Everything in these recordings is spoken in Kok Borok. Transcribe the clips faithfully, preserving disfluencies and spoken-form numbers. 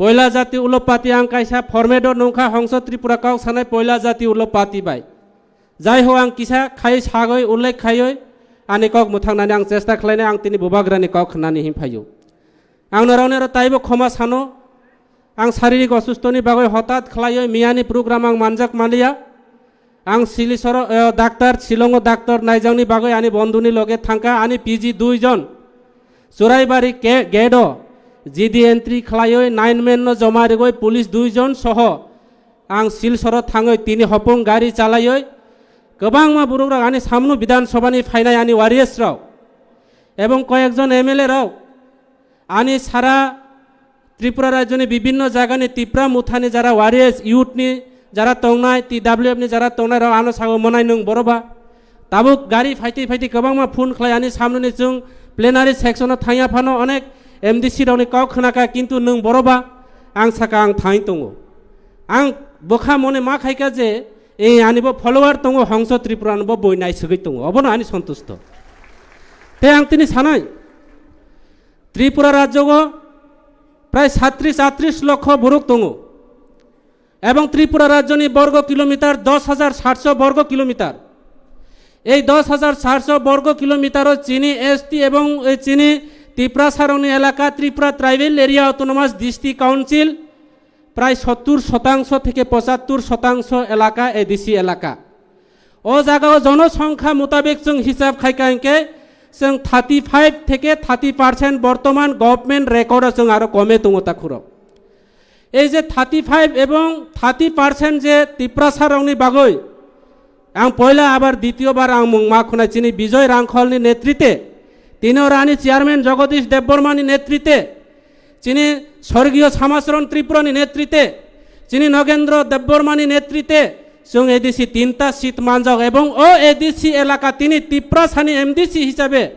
Poila jati ulo party ang kaisa format o nungkha Hongso Tripura kok sanai poila jati ulo party bai. Jai ho ang kisa khai sagoi ullekh khaioi ani kok mwthangnani ang chesta khlainai ang tini bubagrani kok khnani hin phaio. Ang norokni aro taibo khoma sano. Ang saririk osustoni bagoi hotat khlaioi miyani program ang manjak manliya. Ang Silisoro, eh, daktar, Shillongo daktar naijakni bagoi ani bondhuni loge thangkha ani P G dui jon. Churaibari ke-, gate o G D entry khlaioi nine man no joma rigoi police dui jon soho. Ang Silsoro thangoi tini hopung gari chalaioi kwbangma borok rok ani samno Bidhan Sabha ni phainai ani warriors rok ebong koyekjon M L A rok ani sara Tripura rajyoni bibhinno jagani Tipra Mothani jara warriors, youth ni jara tongnai, T W F ni jara tongnai rok ano sago monai nwng boroba. Tabuk gari phaiti phaiti kwbangma phone khlai ani samnoni chwng plenary section o thangya phano onek M D C rokni kok khnakha, kintu nwng boroba ang saka ang thangwi tongo. Ang bwkha mone ma khaikha je, e, ani bo follower tongo, Hongso Tripura no bo boi naisugwi tongo, obono ani sontusto. Te ang tini sanai, Tripura rajyogo prai satris atris lokho borok tongo. Ebong Tripura rajyoni borgo kilometer dos hajar satso borgo kilometer. Ei dos hajar satso borgo kilometer o chini S T ebong, e, chini Tiprasarokni elaka Tripura Tribal Area Autonomous District Council prai sottur shotangso theke pochattur shotangso elaka A D C elaka. O jagao jonosongkha mutabek chwng hisab khaikha hinkhe chwng thirty five theke thirty percent bortoman government record o chwng aro kome tongo takhurok. Ei je thirty five ebong thirty percent je Tiprasa rokni bagoi ang poila abar ditiyo bar ang mung ma khunai chini Bijoy Rangkholni netrite, tini oro ani chairman Jagadish Debbarmani netrite, chini sorgiyo Samacharan Tripurani netrite, chini Nogendra Debbarmani netrite, chwng A D C tinta seat manjak ebong o A D C elaka tini Tiprasani M D C hisabe,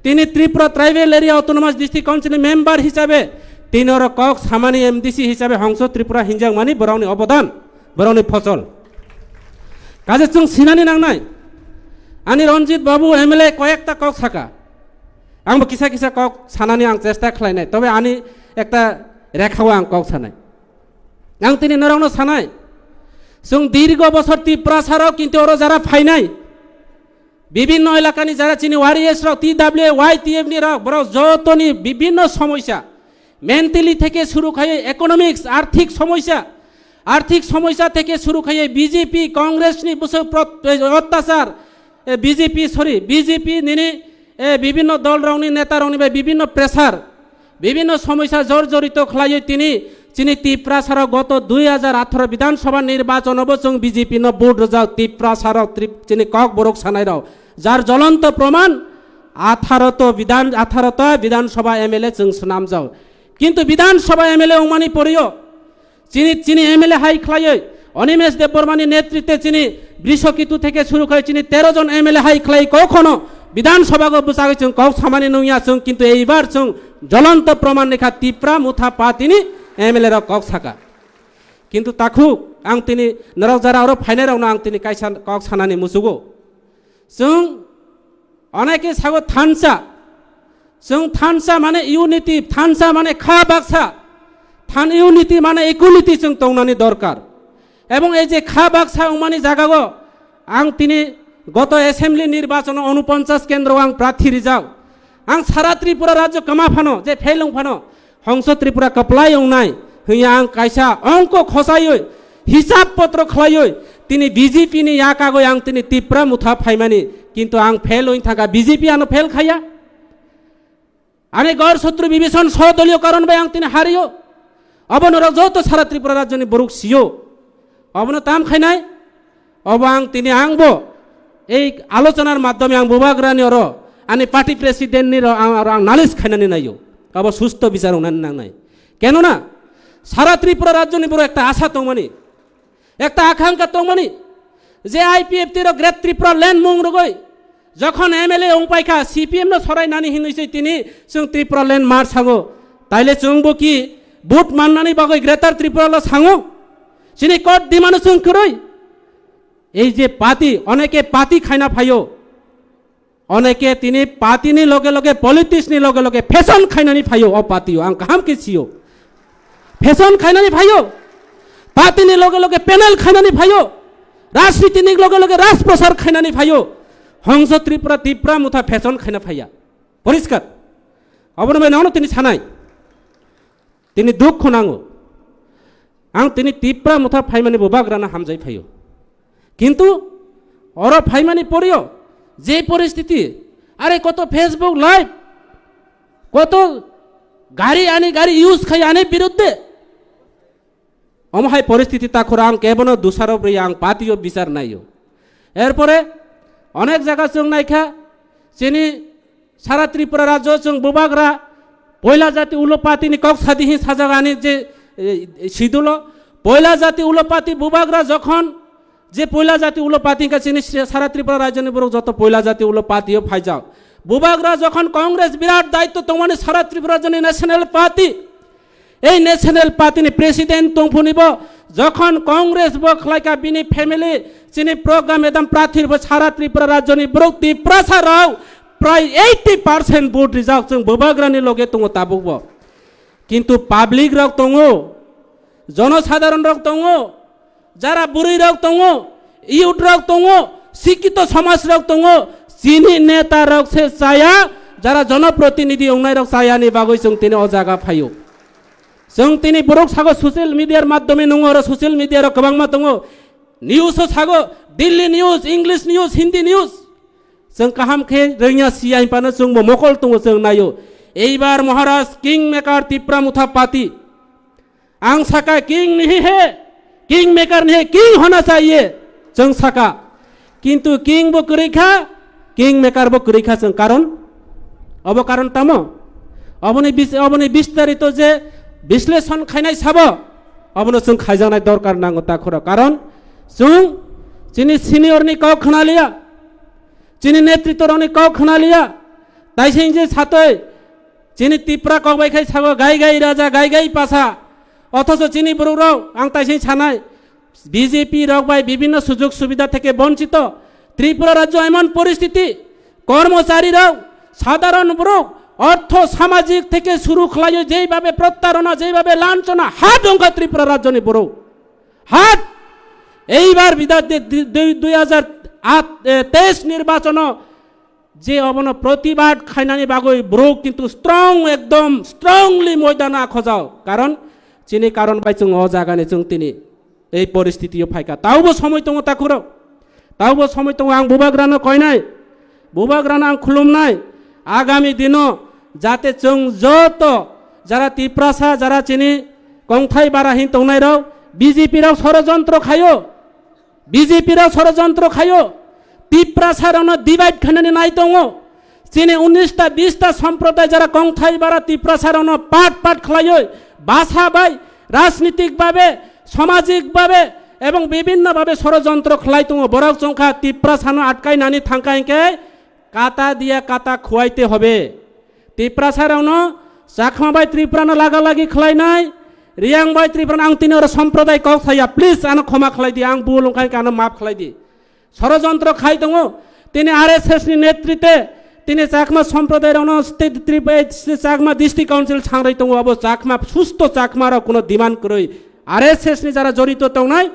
tini Tripura Tribal Area Autonomous District Council ni member hisabe, tini oro kok samani M D C hisabe Hongso Tripura hinjakmani borokni obodan, borokni phosol. Kaje chwng sinani nangnai, ani Ranjit Babu M L A koyekta kok saka, angbo kisa kisa kok sanani ang chesta khlainai, tobe ani ekta rekhao ang kok sanai. Ang tini norokno sanai, chwng dirgo bosor Tiprasa rok kintu oro jara phainai, bibhinno elakani jara chini warriors rok, T W Y T F ni rok, borok jotoni bibhinno somosya, mentally theke suru khai economics, arthik somosya, arthik somosya theke suru khai B J P, Congress ni bwswk prot-, eh, ottachar, eh, B J P, sorry, B J P nini, eh, bibhinno dol rokni neta rokni bai bibhinno pressure, bibhinno somosya jor jorito khlaiwi tini chini Tiprasarok goto dui hajar atharo Bidhan Sabha nirbachon obo chwng B J P no vote rwjak Tiprasarok Trip-, chini Kokborok sanai rok jar jolonto proman atharo to Bidhan, atharo ta Bidhan Sabha M L A chwng swnamjak, kintu Bidhan Sabha M L A wngmani porio chini, chini M L A hai khlaiwi Animesh Debbarmani netrite chini Brishokitu theke suru khai chini tero jon M L A hai khlai kokhono Bidhan Sabha go bwchagwi chwng kok samani nungya chwng, kintu eibar chwng jolonto proman nikha Tipra Motha Party ni M L A rok kok saka. Kintu takhuk ang tini norok jara oro phainai rokno ang tini kaisa kok sanani muchugo. Chwng oneke sago thansa. Chwng thansa mane unity, thansa mane kha baksa. Than unity mane equality chwng tongnani dorkar. Ebong ei je kha baksa wngmani jagao ang tini goto assembly nirbachono unuponchas kendro ang prathi rijak. Ang sara Tripura rajyo kama phano, je fail wng phano, Hongso Tripura kwplai wngnai hwnya ang kaisa ongko khosaiwi hisab potro khlaiwi tini B J P ni yakagwi ang tini Tipra Motha phaimani, kintu ang fail wng thangkha, B J P ano fail khaiya. Ani gor sotru Bibhishan sodoliyo karon bai ang tini hario. Obo norok joto sara Tripura rajyoni borok sio. Obono tam khainai? Obo ang tini angbo ei alochonar maddhome ang bubagrani oro ani party president ni ro ang, oro ang nalis khainani naio. Obo susto bichar wngnani nangnai. Kenona sara Tripura rajyoni borok ekta asha tongmani, ekta akhankha tongmani je I P F T rok Great Tripura Land mung rwgwi jokhon M L A wngpaikha C P M no sorainani hinwi se tini chwng Tripura Land mar sango. Taile chwngbo ki vote mannani bagwi Greater Tripura lo sango? Chini court demand-o chwng kwrwi? Ei je party, oneke party khaina phaio, oneke tini party ni loge loge, politics ni loge loge fashion khainani phaio o party o, ang kaham khe sio. Fashion khainani phaio. Party ni loge loge panel khainani phaio. Rajniti ni loge loge rajprasar khainani phaio. Hongso Tripura, Tipra Motha fashion khaina phaiya. Poriskar. Abono bai nono tini sanai. Tini dukh nango. Ang tini Tipra Motha phaimani bubagrano hamjai phaio. Kintu oro phaimani porio je poristiti, are koto Facebook live, koto gari ani gari use khai ani biruddhe. Omo hai poristiti takhoro ang kebono dusarop ri ang patio bichar naio. Erpore onek jaga chwng naikha chini sara Tripura rajyo chwng bubagra poila jati ulo party ni kok sadi hin sajagani je, e, sidulo poila jati ulo party bubagra jokhon je poila jati ulo party ka chini sara Tripura rajyo ni borok joto poila jati ulo party o phaijak. Bubagra jokhon Congress birat daitto tongmani sara Tripura rajyo ni national party, ei national party ni president tongphunibo jokhon Congress bo khlaika bini family chini program edam prathir bo sara Tripura rajyo ni borok Tiprasa rao prai eighty percent vote rijak chwng bubagrani loge tongo tabukbo. Kintu public rok tongo, jonosadharon rok tongo, jara bwrwi rok tongo, youth rok tongo, sikito somaj rok tongo, chini neta rok se chaya, jara jonoprotinidhi ongnai rok chaya ni bagwi chwng tini o jaga phaio. Chwng tini borok sago social media r maddhome nungo oro social media rok kwbangma tongo, news o sago Delhi news, English news, Hindi news. Chwng kaham khe rwngya siya hinphano chwngbo mokol tongo chwng naio. Eibar Maharaj King Maker Tipra Motha Party. Ang saka king nahi hai, king maker nahi hai, king hona chahiye. Chwng saka. Kintu king bo kwrwi kha, king maker bo kwrwi kha chwng karon. Obo karon tamo? Oboni bis-, oboni bistarito je bisleshon khainai sabo, obono chwng khaijaknai dorkar nango takhoro. Karon chwng chini senior ni kok khna liya, chini netritwrok ni kok khna liya, taising je satoi chini Tipra kok bai khai sago gai gai raja, gai gai pasa. Othocho chini borok rok ang taising sanai, B J P rok bai bibinno sujog subidha theke bonchito. Tripura rajyo emon poristiti, kormochari rok, sadharon borok, ortho samajik theke suru khlaio jeibabe prottarona, jeibabe lanchona, hat ongkha Tripura rajyoni borok. Hat! Eibar bida de, de, de, dui hajar teis nirbachono je obono protibad khainani bagwi borok kintu strong, ekdom strongly moidano akhojao. Karon chini karon bai chwng o jagani chwng tini ei poristitio phaikha. Taubo somoi tongo takhurok. Taubo somoi tongo, ang bubagrano koinai. Bubagrano ang khulumnai. Agami dino jate chwng joto jara Tiprasa, jara chini kongthai bara hin tongnairok, B J P rok sorojontro khaio. B J P rok sorojontro khaio. Tiprasa rokno divide khainani nai tongo. Chini unis ta bis ta somproday jara kongthai bara Tiprasa rokno part part khlaioi, basa bai, rajnitik babe, samajik babe, ebong bibinno babe sorojontro khlai tongo. Borok chongkha Tiprasano atkai nani thangkha hinkhe kata diya kata khuaite hobe. Tiprasa rokno Chakma bai Tripura no laga lagi khlainai, Riyang bai Tripura no ang tini oro somproday kok saya, please ano khoma khlai di, ang bul wngkha hinkhe ano maaf khlai di. Sorojontro khai tongo. Tini R S S ni netrite tini Chakma somproday rokno state Trip-, eh, Chakma District Council sangroi tongo. Abo Chakma, susto Chakma rok kuno demand kwrwi R S S ni jara jorito tongnai,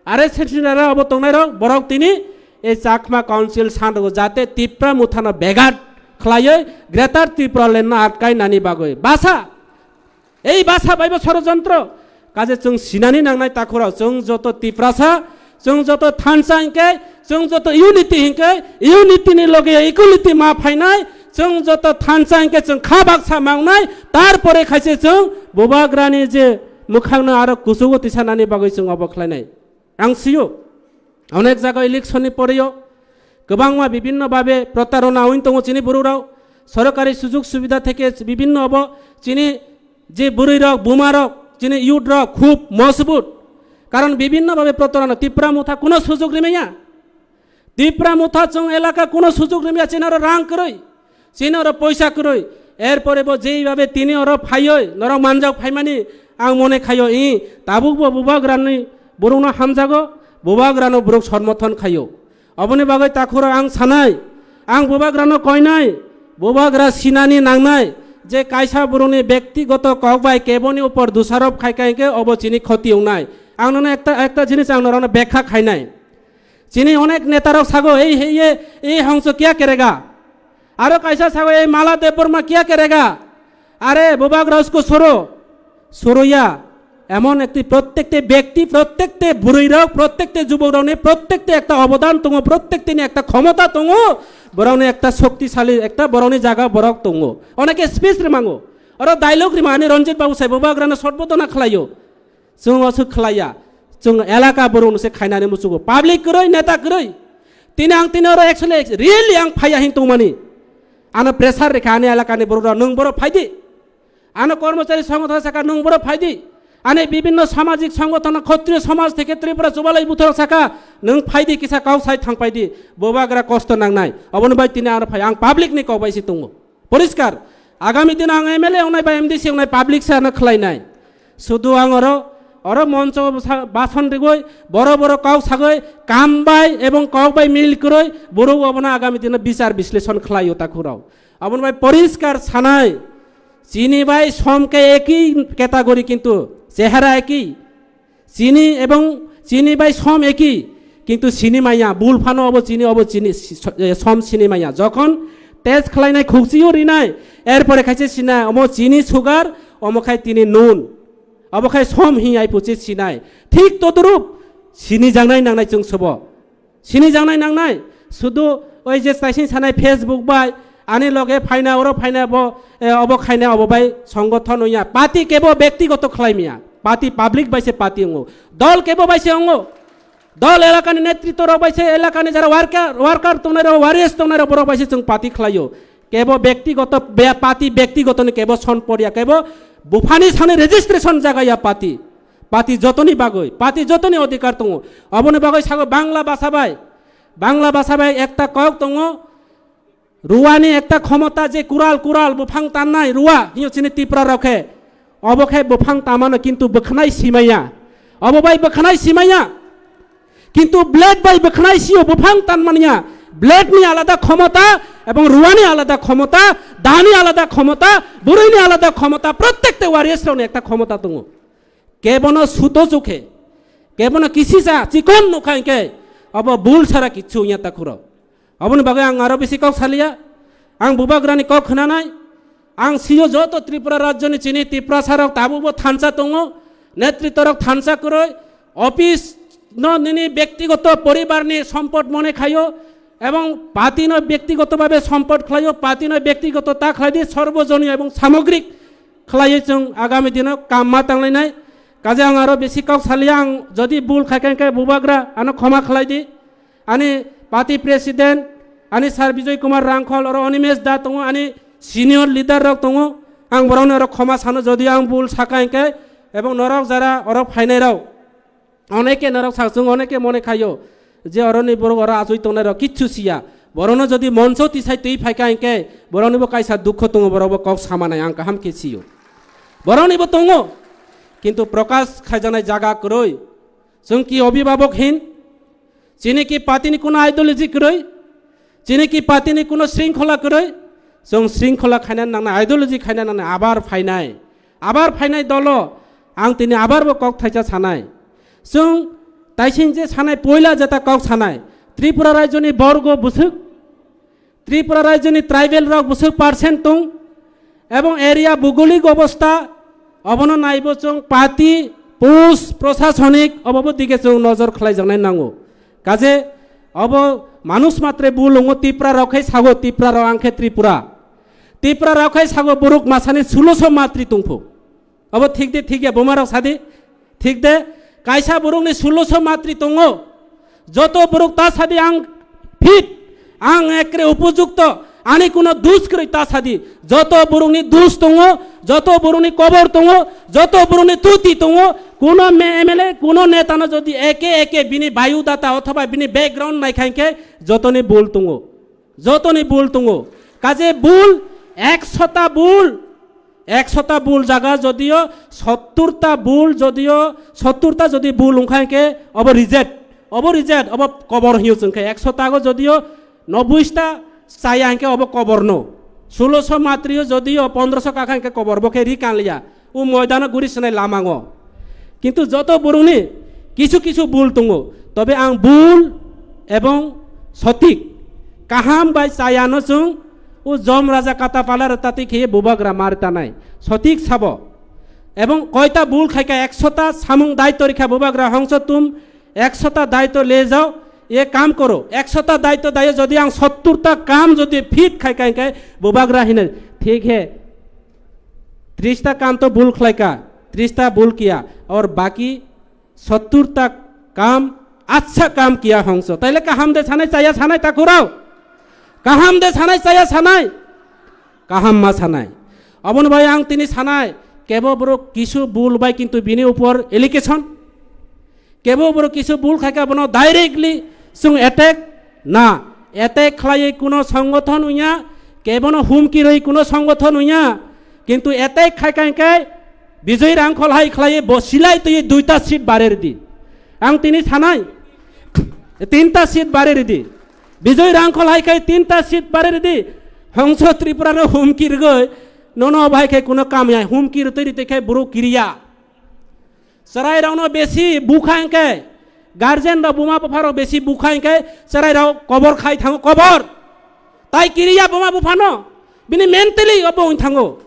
R S S ni jara abo tongnai rok, borok tini ei Chakma Council sanrogo jate Tipra Mothano begat khlaioi Greater Tipraland no atkai nani bagwi. Basa Ei basa baibo sorojontro. Kaje chwng sinani nangnai takhurok, chwng joto Tiprasa, chwng joto thansa hinkhe, chwng joto unity hinkhe, unity ni loge equality ma phainai, chwng joto thansa hinkhe chwng kha baksa mangnai, tarpore khaise chwng bubagrani je mwkhangno aro kuchugo tisanani bagwi chwng obo khlainai. Ang sio, onek jaga election ni poreyo kwbangma bibinno babe protarona wng tongo chini borok rok, sorkari sujog subida theke bibinno obo chini je bwrwi rok, buma rok, chini youth rok khub mojbut. Karon bibinno babe protarona, Tipra Motha kuno sujog rimaya. Tipra Motha chwng elaka kuno sujog rimaya, chini oro rang kwrwi. Chini oro poisa kwrwi. Erpore bo jeibabe tini oro phaioi, norok manjak phaimani ang mone khaio, i, tabukbo bubagrani borokno hamjago, bubagrano borok somorthon khaio. Oboni bagwi takhurok ang sanai, ang bubagrano koinai, bubagra sinani nangnai, Je kaisa borokni bektigoto kok bai keboni upor dusarop khai khai khe obo chini khoti wngnai. Ang nono ekta, ekta jinis ang norokno bekha khainai. Chini onek netarok sago, "Ei, ei, ei, ei hongso kya kerega?" Aro kaisa sago, "Ei Mala Debbarma kya kerega?" Are, Bubagra usko soro, soroya. Emon ekti prottekte bekti, prottekte bwrwirok, prottekte jubokrokni prottekte ekta obodan tongo, prottekteni ekta khomota tongo, borokni ekta shoktisali, ekta borokni jaga borok tongo. Oneke speech rwmango. Oro dialogue rwmani Ranjit Babu sai Bubagrano sotbodona khlaio. Chwng o swk khlaiya. Chwng elaka borokno se khainani muchugo. Public kwrwi, neta kwrwi. Tini ang tini oro actually really ang phaiya hin tongmani. Ano pressure rikha ani elakani borok, nwng borok phaidi. Ano kormochari songothono saka, nwng borok phaidi. Ani bibinno samajik songothono, khotriyo samaj theke Tripura chubalai buthorok saka, nwng phaidi, kisa kok sai thangpaidi. Bubagra kosto nangnai. Oboni bai tini ano phai. Ang public ni kok bai se tongo. Poriskar, agami dino ang M L A wngnai ba M D C wngnai public se ano khlainai. Sudu ang oro, oro moncho basa-, bason rigoi, boro boro kok sagoi, kam bai ebong kok bai mil kwrwi, borok obono agami dino bichar bisleshon khlaio takhurok. Aboni bai poriskar sanai, chini bai som ke eki category kintu chehara eki. Chini ebong chini bai som eki, kintu sini maya, bul phano obo chini, obo chini, si-, so-, eh, som sini maya. Jokhon test khlainai, khukchio rinai, erpore khaise sinai, omo chini sugar, omo khai tini nun. Obo khai som hi ai puchi sinai. Thik todrup sini jangnai nangnai chwng sobo. Sini jangnai nangnai, sudu oi je taising sanai Facebook bai, ani loge phaina, oro phaina, bo, eh, obo khaina, obo bai songothon oya. Party kebo bektigoto khlai miya. Party public bai se party ongo. Dol kebo bai se ongo. Dol elakani netritwa rok bai se, elakani jara worker, worker tongnai rok, warriors tongnai rok, borok bai se chwng party khlaio. Kebo bektigoto, be-, party bektigotoni kebo son porya, kebo buphani sani registration jagaya party. Party jotoni bagwi, party jotoni odhikar tongo. Oboni bagwi sago Bangla basa bai, Bangla basa bai ekta kok tongo, ruani ekta khomota je kural, kural buphang tannai rua, hiyo chini Tipra rok khe. Obo khe buphang tamano kintu bwkhnai simaya. Obo bai bwkhnai simaya. Kintu blade bai bwkhnai sio buphang tanmanya. Blade ni alada khomota ebong ruani alada khomota, dani alada khomota, bwrwini alada khomota, prottekta warriors rokni ekta khomota tongo. Kebono suto chukhe, kebono kisisa chikon nukha hinkhe, obo bul sara kichu ya takhuro. Oboni bagwi ang aro bisi kok saliya. Ang bubagrani kok khnanai. Ang sio joto Tripura rajyoni chini Tiprasa rok tabukbo thansa tongo, netritwa rok thansa kwrwi, office no nini bektigoto poribarni sompot mone khayo, ebong party no bektigoto bhabe sompot khlayo, party no bektigoto ta khlai di, sorbojonio ebong samogrik khlaiwi chwng agami dino kam ma tanglainai. Kaje ang aro bisi kok saliya, ang jodi bul khai khe bubagra ano khoma khlai di. Ani party president, ani Sir Bijoy Kumar Rangkhol, oro Animesh da tongo, ani senior leader rok tongo. Ang borokni oro khoma sano, jodi ang bul saka hinkhe, ebong norok jara oro phainai rok, oneke norok sak, chwng oneke mone khaio je oroni borok oro achoi tongnai rok kichu siya. Borokno jodi moncho tisai twi phaika hinkhe, boroknibo kaisa dukho tongo, borokbo kok samanai, ang kaham khe sio. Boroknibo tongo, kintu prokash khaijaknai jaga kwrwi. Chwng ki obhibhabok hin? Chini ki party ni kuno ideology kwrwi? Chini ki party ni kuno shringkhola kwrwi? Chwng shringkhola khaina nangnai, ideology khaina nangnai, abar phainai. Abar phainai dolo, ang tini abar bo kok thaisa sanai. Chwng taising je sanai, poila jeta kok sanai. Tripura rajyoni borgo bwswk, Tripura rajyoni tribal rok bwswk percent tong, ebong area bugolik obostha, obono naibo chwng party, post, prosasonik, obobo dige chwng nojor khlaijaknai nango. Kaje obo manush matre bul wngo, Tipra rok khai sago, Tipra rok ang khe Tripura. Tipra rok khai sago borok masani suloso matri tongphu. Obo thik de, thik ya, buma rok sadi. Thik de, kaisa borokni suloso matri tongo. Joto borok ta sadi ang fit, ang ekre upojukto, ani kuno dus kwrwi ta sadi. Joto borokni dus tongo, joto borokni kobor tongo, joto borokni tuti tongo. Kuno me-, M L A, kuno netano jodi eke eke bini biodata othoba bini background naikha hinkhe jotoni bul tongo. Jotoni bul tongo. Kaje bul, ekshota bul, ekshota bul jaga jodio sotturta bul jodio, sotturta jodi bul wngkha hinkhe obo reject, obo reject, obo kobor hinyo chwngkhe. Ekshota go jodio nobboista chaya hinkhe obo kobor no. Sulosho matrio jodio pondroso kakha hingke kobor bo khe ri kanliya. O moidano guri swnai lamango. Kintu joto borokni kisu kisu bul tongo. Tobe ang bul ebong sotik, kaham bai chayano chwng o jom raja kata pala rwtatwi khe bubagra mar tanai. Sotik sabo. Ebong koita bul khaika ekshota samung daityo rikha bubagra hongso tum ekshota daityo le jao, ye kam koro. Ekshota daityo dayo jodi ang sotturta kam jodi fit khai khai khai bubagra hine, thik he, trista kam to bul khlaika, trista bul kiya, aur baki sotturta kam, accha kam kiya hongso. Taile kaham de sanai chaya sanai takurao? Kaham de sanai chaya sanai? Kaham ma sanai. Aboni bai ang tini sanai, kebo borok kisu bul bai kintu bini upor allegation. Kebo borok kisu bul khaika bono directly chwng attack na. Attack khlaiwi kuno songgothon wngya, kebono humki rwi kuno songgothon wngya. Kintu attack khaika hingke Bijoy Rangkhol hai khlaiwi bo silai twi duita seat bare ridi. Ang tini sanai, tinta seat bare ridi. Bijoy Rangkhol hai khai tinta seat bare ridi. Hongso Tripura no humki rwgwi nono bai khai kuno kam ya humki rwtwi rwtwi khai borok kiriya. Chwrairokno besi bukha hingke, guardian rok buma bupharok besi bukha hingke chwrairok kobor khai thango, kobor. Tai kiriya buma buphano, bini mentally obo wng thango.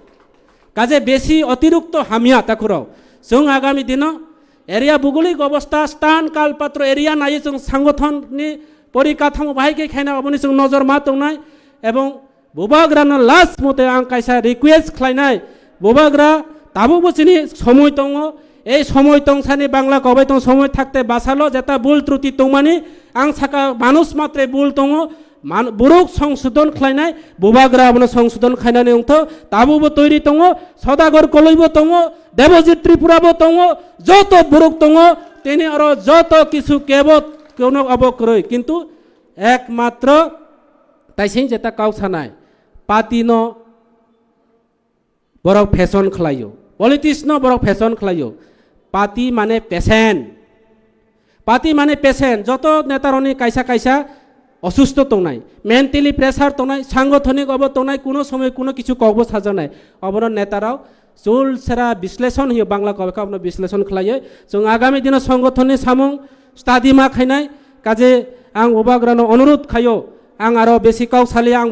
Kaje besi otirukto hamya takhurok. Chwng agami dino area buguli obostha stan kalpatro area nai chwng sangothon ni porikathamo bahai khe khaina oboni chwng nojor ma tongnai ebong Bubagrano last mote ang kaisa request khlainai, Bubagra tabukbo chini somoi tongo, ei somoi tongsani Bangla kobai tong somoi thakte basalo jeta bul truti tongmani ang saka manush matre bul tongo, man-, borok songsodon khlainai, Bubagra abono songsodon khlainani wngtho, tabukbo toiri tongo, Sodagar Koloibo tongo, Debojit Tripurabo tongo, joto borok tongo, tini oro joto kisu kebo kono obo kwrwi, kintu ekmatro Taising jeta kau sanai, party no borok fashion khlaio, politics no borok fashion khlaio. Party mane patient, party mane patient. Joto neta rokni kaisa kaisa osusto tongnai, mentally pressure tongnai, sangothonik obo tongnai, kuno somoi kuno kichu kokbo sajaknai. Obono neta rok chul sera bisleshon hiyo Bangla kobekha obono bisleshon khlaiyo. Chwng agami dino songothonni samung study ma khainai, kaje ang Bubagrano onurudh khaio, ang aro besi kau saliya, ang